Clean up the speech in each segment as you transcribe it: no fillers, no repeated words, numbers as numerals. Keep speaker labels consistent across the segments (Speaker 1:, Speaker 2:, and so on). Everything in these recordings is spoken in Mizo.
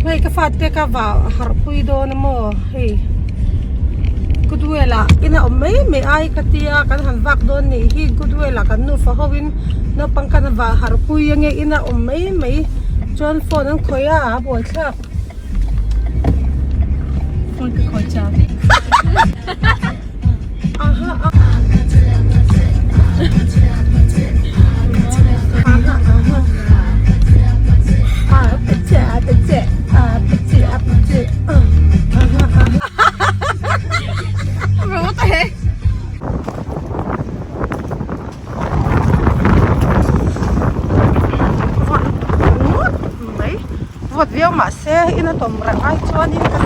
Speaker 1: Hei ka fate ka vah harh pui dawn a maw hei Goodwill ah in a awm mai mai ai ka tia kan han vak dawn nih hi Goodwill ah kan nufa ho in naupang kan vah harh pui ange in a awm mai mai chuan phone an khawih a a buaithlak.
Speaker 2: Phone ka khawi chak.
Speaker 1: Vawt viau mahse ina tawm reng ai chuanin ka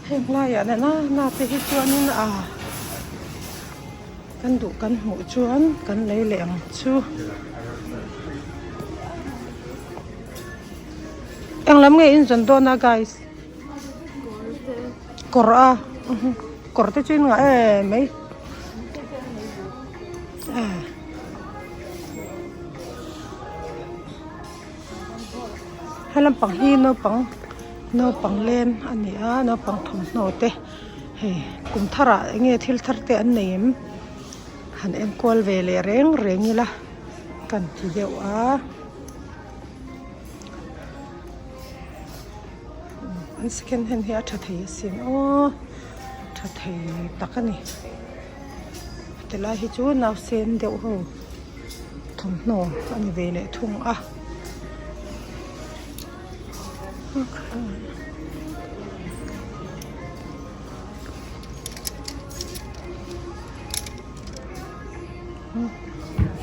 Speaker 1: heng laiah nena na te hi chuanin a kan duh kan hmuh chuan kan lei leh ang chu englam nge in zawn dawn a guys kawr a kawr te chu in ngah em mai he lampang hi naupang naupang lem a ni a naupang thawmhnaw te hei kum tharah eng nge thil thar te an nei em han enkual ve leh reng reng ila kan ti deuh a. An second hand hi a tha thei asin aw tha thei tak a ni tilai hi chu nausen deuh ho thawmhnaw a ni ve leh thung a.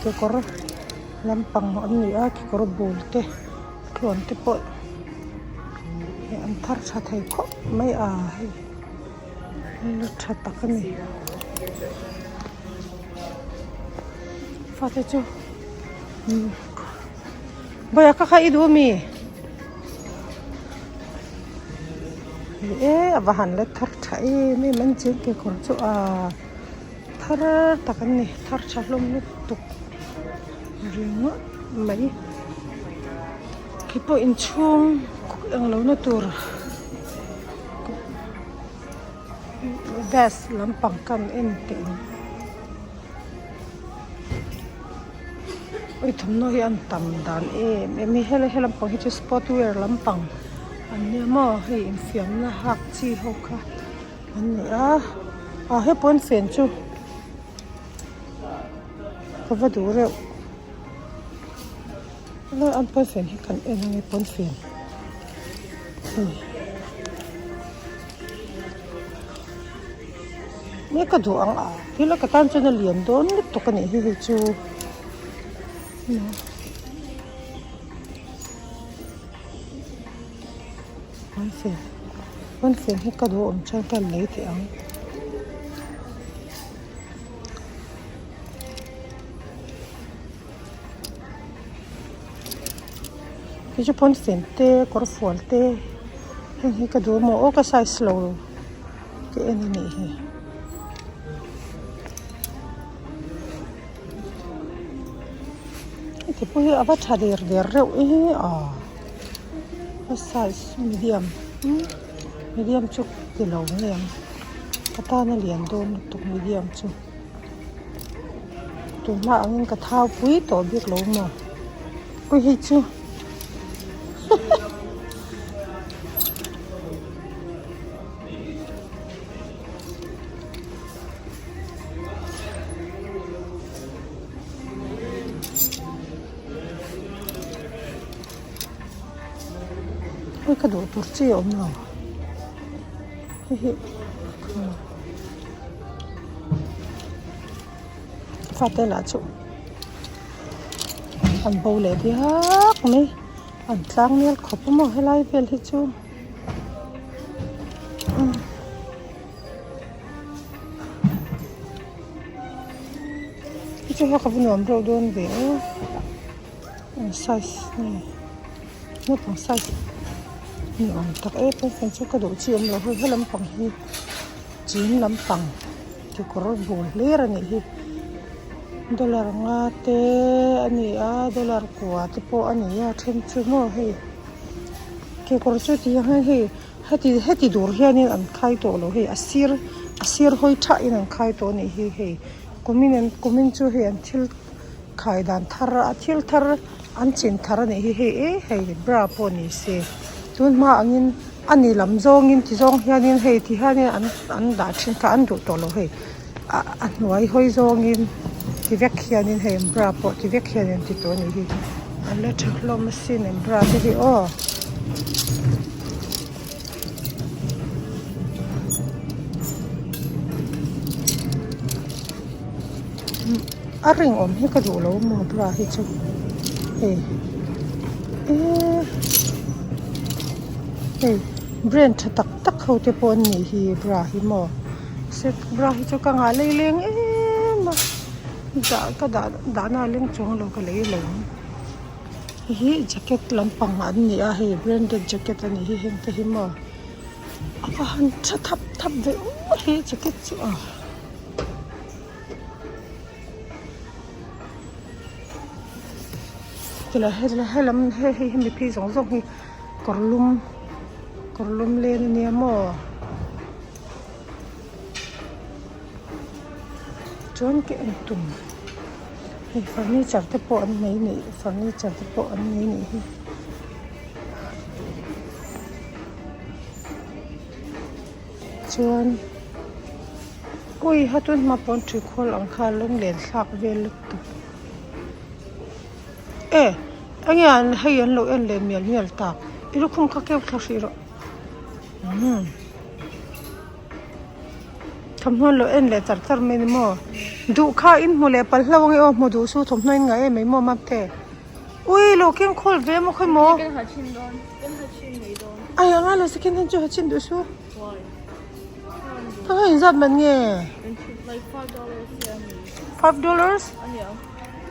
Speaker 1: Kekawr lampang an ni a kekawr bul te tluan te pawh hei an thar tha thei khawp mai a hei la tha tak a ni fate chu bawiha kha kha i duh ami e a va han la thar tha em em an cheng kekawr chu a. Thar tak an ni thar tha hlawm lutuk ringawt mai khi pawh inchhung englo na tur gas lampang kan en teh ang ui thawmhnaw hi an tam dan em em hi helai he lampang hi chu sport wear lampang an nia maw hei infiamna hak chi ho kha. An ni a ah he pawnfen chu ka va duh reuh an pawnfen hi kan en ange pawnfen hei nge ka duh ang a thil a ka tan chuan a lian dawn lutuk a nih hi hei chu. Pawnfen pawnfen hi ka duh awm chuan ka lei teh ang hei chu pawnfen te kawr fual te heng hi ka duh a maw aw ka size lo ka en a nih hi. Heti pawh hi a va tha der der reuh e a a size medium medium chu ti lo mai ang ka tan a lian dawn lutuk medium chu tunhma angin ka thau pui tawh bik lo maw ui hei chu. Hei ka duh tur chi a awm lo hei hi fate lah chu an bo leh diak mai an tlang nel khawp a maw helai vel hi chu. Chu ha ka va nuam reuh dawn ve aw eng size nge naupang size ni awm tak e pawnfen chu ka duh chi awm lo hei he lampang hi jean lampang kekawr bul hlir a nih hi. Dollar nga te a ni a dollar kua te pawh a ni a then chu maw hei kekawr chu ti hian hei heti heti dur hianin an khai tawh lo hei a sir a sir hawi thahin an khai tawh a nih hi hei kumin an kumin chu hei an thil khai dan thar a thil thar an chin thar a nih hi hei eh hei bra pawh ni se tun hma angin a ni lam zawngin ti zawng hianin hei ti hianin an an dah thin kha an duh tawh lo hei. A hnuai hawi zawngin ti vek hianin hei bra pawh ti vek hian an ti tawh a nih hi an la tha hlawm asin an bra te hi aw. A ring awm hi ka duh lo maw bra hi chu hei eee hei brand tha tak tak ho te pawh an nih hi bra hi maw. Set bra hi chu ka ngah lei leng em a dah ka dah dahna a leng chuang lo ka lei lo ang hei hi jacket lampang an ni a hei branded jacket a nih hi heng te hi maw a va han tha thap thap ve aw he jacket chu a. Tilai helam hei hei hemi phei zawng zawng hi kawr lum kawr lum len a nia maw. Chuan ka en tum hei furniture te pawh an nei nih furniture te pawh an nei nih hi chuan ui ha tun hma pawn ṭhi khawl ang kha lunglen thlak vel lutuk e enge an hei an lo en leh mial mial tak i lukhum kha keu thla hrih rawh. Umm thawmhnaw lo en leh char char mai ni maw duh kha in hmu leh palh hlauh ange aw hmu duh su thawmhnaw in ngaih em mai maw mate ui lo keng khawl ve maw khawi maw ai anga lo second hand chu ha chin duh su thawmhnaw in zat man nge $5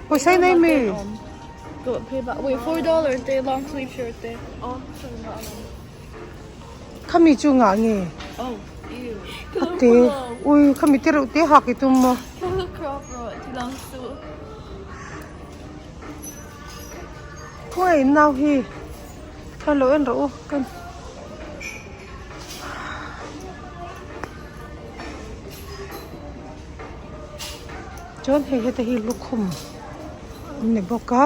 Speaker 1: pawisa i nei mi. Khami chu ngah nge? A te ui khami te reuh te hak i tum maw? Khawngaih in nau hi kha lo en rawh u kan chuan hei heta hi lukhum an ni bawk a.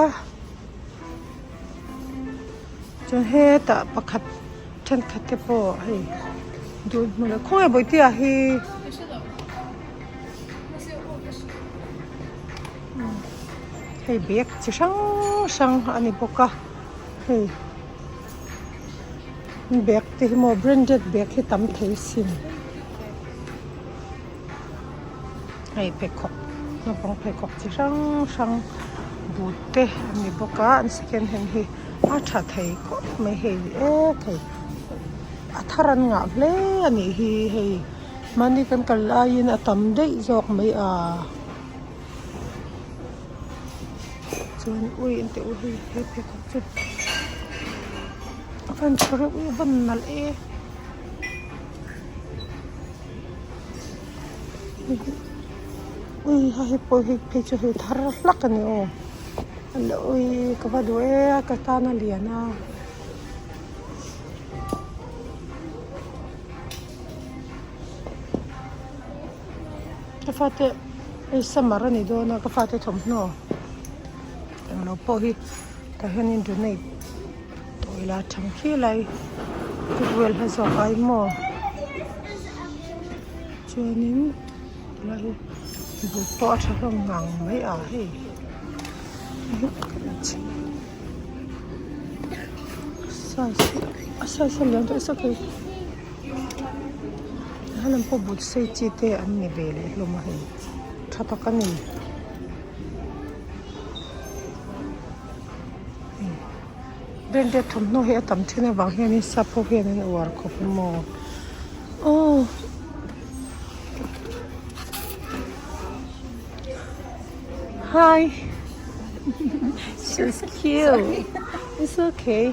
Speaker 1: Chuan hetah pakhat thenkhat te pawh hei dul hmun a khawnge bawihtea hi hei bag chi hrang hrang a ni bawk a hei bag te hi maw branded bag hi tam thei sin hei pheikhawk naupang pheikhawk chi hrang hrang boot te a ni bawk a an second hand hi a tha thei khawp mai hei e thei a thar an ngah hle a nih hi hei mahni kan kal laiin a tam daih zawk mai a chuan ui engteh u hei he pheikhawk chu a van tha reuh e a van nalh e. Ui ha hei pawh hei phei chu hei thar hlak a ni aw ui ka va duh e a ka tan a lian a ka fate hei summer a ni dawn a ka fate thawmhnaw englo pawh hi tah hianin donate tawh ila a tha khi lai goodwill hla zawk ai maw chuanin tilai hi but pawh a tha hlawm ngang mai a hei size hi a size a lian deuh sak hei helam pawh but sei chi te an ni ve leh hlawm a hei tha tak a ni. Branded thawmhnaw hi a tam thin avang hianin sap ho hian an uar khawp a maw aw hi she's cute it's okay.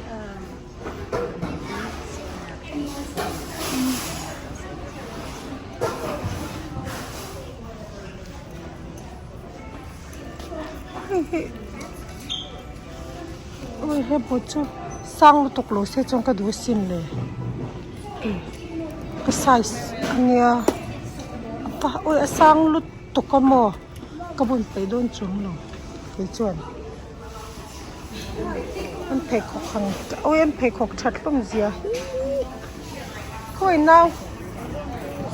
Speaker 1: Hei hi awi he boot chu sang lutuk lo se chuan ka duh asin le hei ka size ania awi a sang lutuk a maw ka bun peih dawn chuang lo kei chuan an pheikhawk ang awi an pheikhawk that hlawm zia hi khawi nau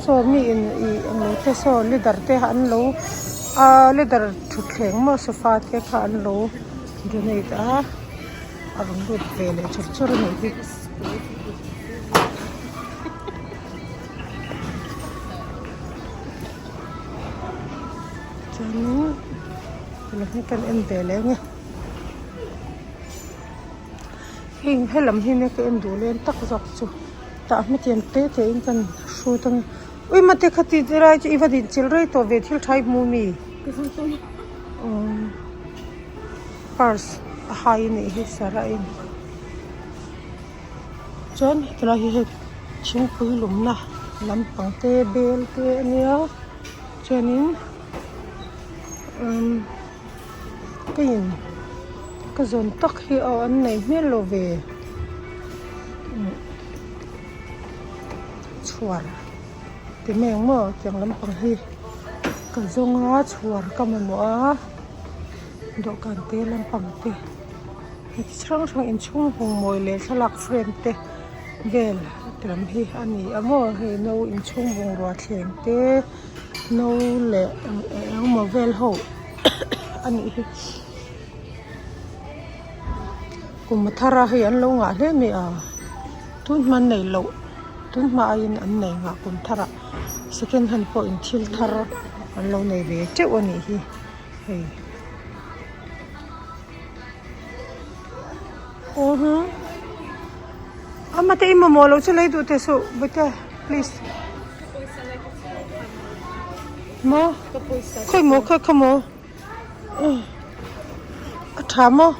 Speaker 1: saw mi in ih englo te saw leather te an lo aaa leather thutthleng maw sofa te kha an lo donate a a rawn lut ve leh chur chur a nih hi. Chuanin lam hi kan en ve leh ang e heng helam hi nia ka en duh lem tak zawk chu tah hmatiang te te in kan hrut ang e ui mate khati lai chu i va dinchilh rei tawh ve thil tha i hmu mi purse a hai a nih hi sarah in chuan hetilai hi hei thingpui lumna lampang te bel te a nia chuanin umm ka in ka zawn tak hi aw an nei hmel lo ve chhuar ti mai ang maw tiang lampang hi ka zawng a chhuar ka mamawh a dawhkan te lampang te. Heti hrang hrang inchhung hung mawi leh thlalak frame te vel ti lam hi a ni a maw hei no inchhung bungrua thleng te no leh eng emaw vel ho a nih hi kum a thar a hei an lo ngah hle mai a tun hma an neih loh tun hma aiin an nei ngah kum tharah second hand pawhin thil thar an lo nei ve teuh a nih hi hei. Amah te i mamawh loh chu lei duh teh suh bawihte please maw khawi maw khawi kha maw a tha maw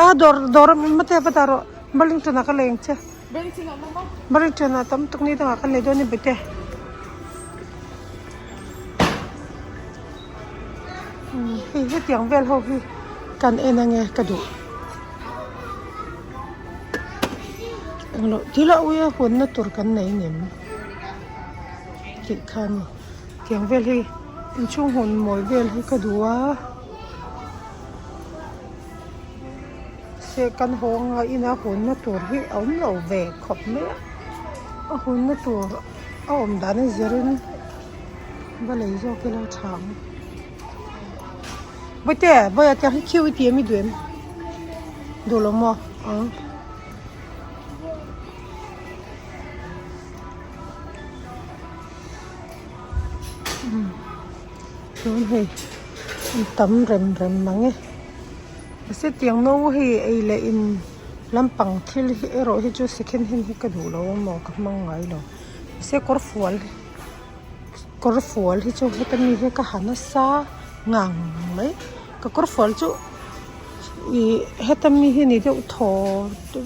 Speaker 1: a dawr dawr mate va dah rawh Burlington ah ka lei ang che Burlington ah tam tuk ni dangah kan lei dawn a ni bawihte. Hei hetiang vel ho hi kan en ange ka duh englo thil a ui a hunna tur kan nei nem tih kha a ni tiang vel hi inchhung hun mawi vel hi ka duh a se kan haw anga ina hunna tur hi a awm lo ve khawp mai a a hunna tur a awm dan a zirin. Va lei zawk ila tha ang. Bawihte vawiah tiang hi khiu i ti em i duh em? Duh lo maw? Ang. Chuan hei an tam rem rem mang e. Mahse tiang no hei ei leh in lampang thil hi erawh hi chu second hand hi ka duh lo a maw ka hmang ngai lo. Mahse kawr fual. Kawr fual hi chu heta mi hi ka ha nasa ngang mai ka kawr fual chu ih heta mi hi ni deuh thaw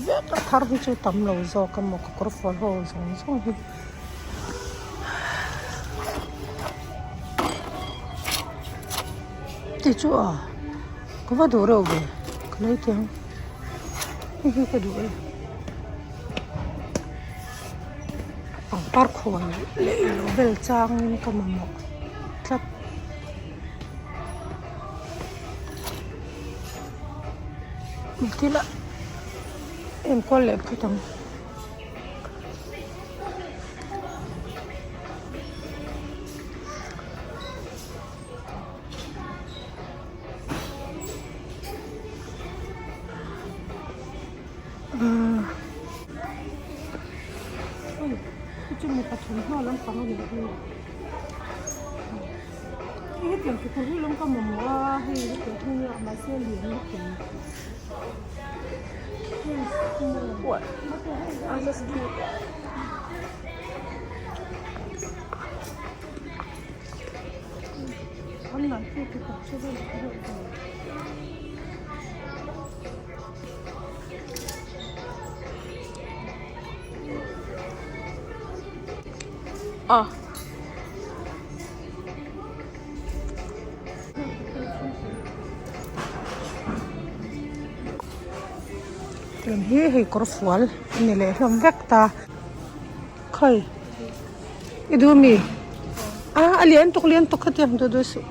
Speaker 1: vek a thar hi chu tam lo zawk a maw ka kawr fual ho zawng zawng hi tih chu a ka va duh reuh ve ka lo ti ang hei hi ka duh e. Pangpar khawn leh ilo vel changin ka mamawh tlat. Thil a enkawl leh phawt ang. Hei chu mipa thawmhnaw lampang a nih hi hei hetiang kekawr hi lawng ka mamawh a hei hetiang hi nia mahse a lian lutuk an nike kekawr chu vel deuh ve.
Speaker 2: Ah.
Speaker 1: Lam hi hei kawr fual a ni leh hlawm vek ta. Khawi i duh mi? A a lian tuk lian tuk khatiang duh duh suh.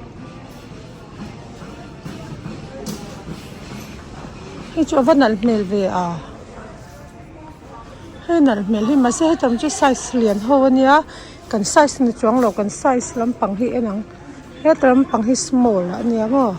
Speaker 1: Hei chu a va nalh hmel ve a. Hei nalh hmel hi mahse hetam chu size lian ho a nia kan size ni chuang lo kan size lampang hi en ang heta lampang hi small a nia maw.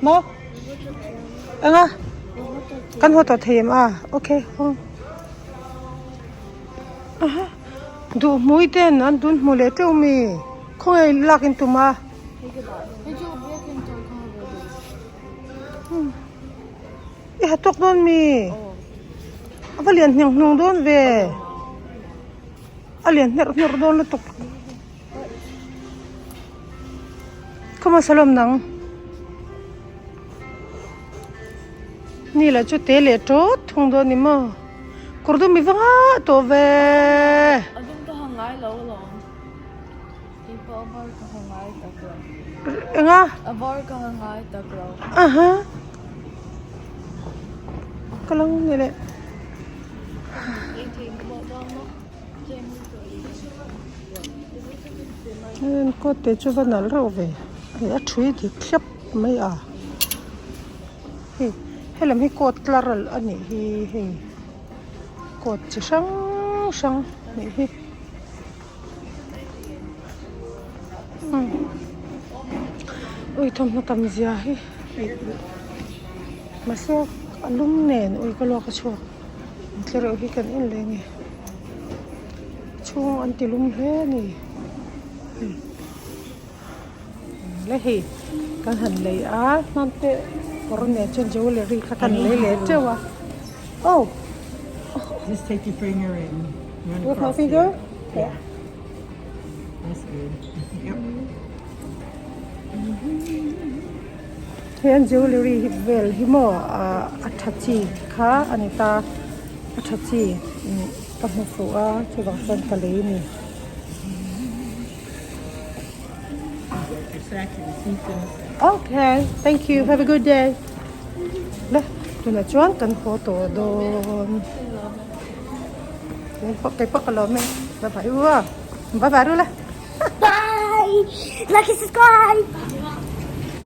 Speaker 1: Maw eng a kan haw tawh thei em a okay haw aha duh hmui ten an dun hmu leh teuh mi khawnge lak in tum a. I ha tawk dawn mi a va lian hniang hnung dawn ve a lian hnerh hnawrh dawn lutuk khawma salawm nang ni lah chu te leh tawt thung dawn ni maw kawr dum i va ngah tawh ve. Enga? Aha. Ka lo ni leh. Heng kawt te chu va nalh reuh ve. Hei a thui dik thlep mai a. Hei helam hi coat tlar a nih hi hei coat chi hrang hrang a nih hi. Ui thawmhnaw tam zia hi mahse a lum nen ui ka luak a chhuak an tlereuh hi kan en leh nge chhung an ti lum hle a ni le hei kan han lei a hnamte kawr nen chuan jewellery kha kan lei leh teuh a oh.
Speaker 2: Just take your finger and run
Speaker 1: With my
Speaker 2: across
Speaker 1: finger?
Speaker 2: there. Yeah. That's good. Yep.
Speaker 1: He an jewellery hi vel hi maw ah a tha chi kha a ni ta a tha chi ka hmu fuh a chuvang chuan ka lei a ni.
Speaker 2: Got your sack, your receipts in the sack.
Speaker 1: Okay, thank you. Have a good day. Le tunah chuan kan haw tawh dawn. Kei pawh ka lawm e. Bye bye u a. Bye bye ru le.
Speaker 3: Bye. Like and subscribe.